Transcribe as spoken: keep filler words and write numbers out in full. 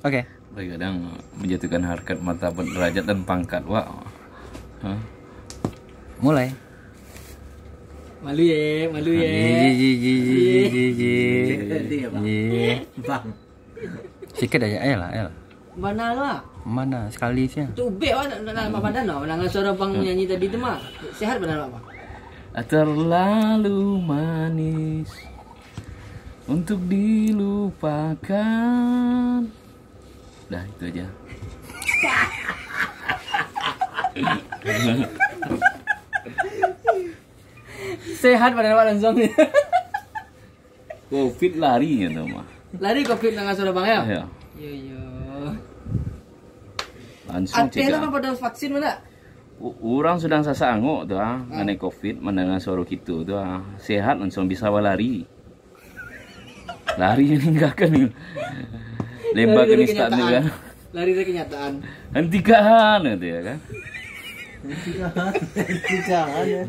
Oke. Baik, kadang menjatuhkan harkat martabat, derajat dan pangkat, wak. Hah? Mulai. Malu ye, malu ye. Ye, ye, ye, ye, ye, ye, ye. Dia, Bang. Ye. Bang. Sikit aja, ayolah, ayolah. Mana lah? Mana sekali sih? Tu ubek awak nak nak nampak badan lah. Mendengar suara bang nyanyi tadi tu mah. Sehat badan awak, Bang. Terlalu manis untuk dilupakan. Dah, itu aja. Sehat badan awak langsung ni. Covid lari tu mah. Lari covid dengan suara bang ya? Ya. Yo yo. Langsung Ateh lah cegah. Bang pada vaksin mana? U- Orang sedang sasak angok tu ah, mengenai covid, mendengar suara kita tu ah. Sehat langsung bisa balari. Lari ninggalkan ni. Lembar Lari dari kenistaan tu kenyataan. Kan. Lari dari kenyataan. Hentikan tu ya kan. Hentikan ya.